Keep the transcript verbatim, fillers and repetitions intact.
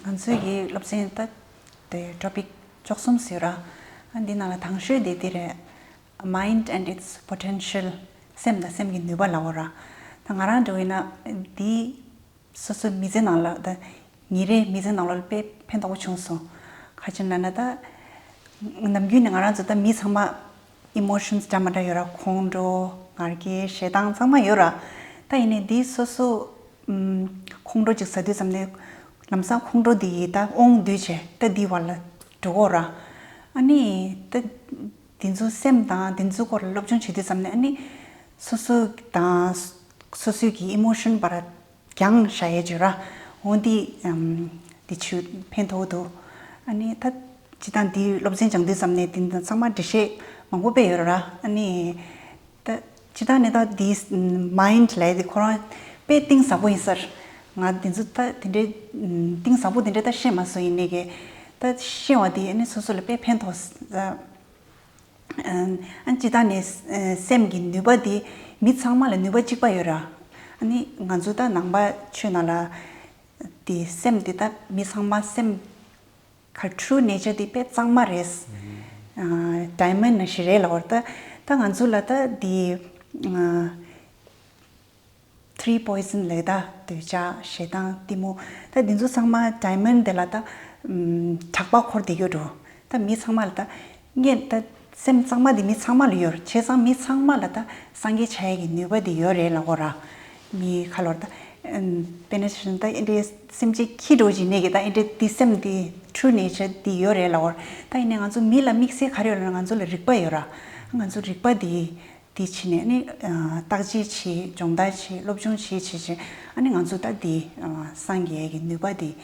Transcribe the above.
ང་ཚོའི་གི་སློབ་ཚན་ད་དེ་ཊོ་པིག་བཅུ་གསུམ་ཟེར་ར། ཨ་འདི་ནང་ལ་དང་ཤོས་དེ་དེ་རེད། Mind and its potential. སེམས་དང་སེམས་ཀྱི་ནུས་པ་ལབ་དགོས་ར། ད་ང་རང་འདྲ་བོ་ཡིན་ན་འདི་སོ་སོའི་མི་ཚེ་ནང་ལ་ད་ཉིན་རེའི་མི་ཚེ་ནང་ལ་དཔེ་ཕན་ཐོགས་པོ་བྱུང་སོང་། ག་ཅི་ལབ་ན་ད་ནམ་རྒྱུན་ནས་ང་རང་ཚོ་ད་མི་ཚང་མ་ཨི་མོ་ཤན་སི་འདྲ་མི་འདྲ་ཡོད་ར། ཁོང་ཁྲོ། ང་རྒྱལ། ཞེ་སྡང་ཚང་མ་ཡོད་ར། ད་ཡིན་ནའི་འདི་སོ་སོ་ཨམ་ཁོང་ཁྲོ་ཅིག་ཟ་དུས་ཙམ་ནས་ལམ་སང་ཁོང་ཁྲོ་འདི་ཡི་ད་དབང་སྡུད་བྱས་ད་འདི་བར་ལ་འགྲོ་གོ་ར། ཨ་ནི་ད་འདི་ཚོ་སེམས་དང་འདི་ཚོ་སྐོར་ལ་སློབ་སྦྱོང་བྱེད་དུས་ཙམ་ནས་ཨ་ནི་སོ་སོ་དང་སོ་སོའི་གི་ཨི་མོ་ཤན་བར་རྒྱང་བཞག་ཡས་བྱོས་ར། འོ་འདི་ཨམ་འདི་ཆུ་ཕན་ཐོགས་འདུག་ཨ་ནི་ད་སྤྱི་བཏང་འདི་སློབ་ཚན་སྦྱང་དུས་ཙམ་ནས་འདི་འདི་ཚང་མ་འགྲེལ་བཤད་མང་པོ་དཔེ་ཡོད་ར། ཨ་ནི་ད་སྤྱི་བཏང་ནས་ད་འདི་མའིན་ཌི་ལབ་ཡས་འདི་ཁོ་རང་དཔེ་གཏིང་ཟབ་པོ་ཡིན་ས་རེད། ང་འདི་ཚོ་ད་དེ་འདྲའི་གཏིང་ཟབ་པོ་དེ་འདྲ་ད་ཤེས་མ་སོང་། ཡིན་ནའི་གི་ད་ཤེས་པ་འདི་ཨ་ནི་སོ་སོ་ལ་དཔེ་ཕན་ཐོགས་ས། ཨ་སྤྱི་བཏང་ནས་སེམས་ཀྱི་ནུས་པ་དེ་མི་ཚང་མ་ལ་ནུས་པ་གཅིག་པ་ཡོད་ར། ཨ་ནི་ང་ཚོ་ད་ནང་པ་ཆོས་ནང་ལ་དེ་སེམས་དེ་ད་མི་ཚང་མ་སེམས་ཁ་ཊུ་ནེ་ཅར་དེ་དཔེ་གཙང་མ་རེད། ཌའི་མོན་ཌི་ནང་བཞིན་རེད་ལབ་པ་རེད། ད་ད་ང་ཚོ་ལ་ད་དེ་ཐི་རི་པོའི་ཛན་ལབ་ད་འདོད་ཆགས། ཞེ་སྡང་། གཏི་མུག་ད་འདི་ཚོ་ཚང་མ་ཌའི་མོན་ཌི་དེ་ལ་ད་ཨམ་གྲགས་པ་འཁོར་བསྡད་ཡོད་འགྲོ། ད་མི་ཚང་མ་ལ་ད་ངས་ད་སེམས་གཙང་མ་དེ་མི་ཚང་མ་ལ་ཡོད་རེད། བྱས་ཙང་མི་ཚང་མ་ལ་ད་སངས་རྒྱས་ཆགས་ཡས་ཀྱི་ནུས་པ་དེ་ཡོད་རེད་ལབ་དགོས་ར། མི་ཁ་ལོར་ད་ཨམ་དཔེར་ན་ཞུ་ན་ད་ཨེ་འདྲའི་སེམས་ཅན་ཁྱི་འདྲ་བོ་ཅིག་ནས་ཀྱི་ད་ཨེ་འདྲའི་དེ་སེམས་དེ་ཊུ་ནེ་ཅར་དེ་ཡོད་རེད་ལབ་དགོས་ར། ད་ཡིན་ནའི་ང་ཚོ་མི་ལ་དམིགས་བསལ་ག་རེ་ཡོད་ལབ་ན་ང་ཚོ་ལ་རིག་པ་ཡོད་ར། ང་ཚོ་རིག་པ་དེ་དེ་བྱས་ནས་ནི་ཨ་བརྟག་དཔྱད་བྱེད། སྦྱོང་བརྡར་བྱེད། སློབ་སྦྱོང་བྱེད་བྱེད་བྱེད། ཨ་ནི་ང་ཚོ་ད་དེ་ཨ་སངས་རྒྱས་ཀྱི་ནུས་པ་དེ་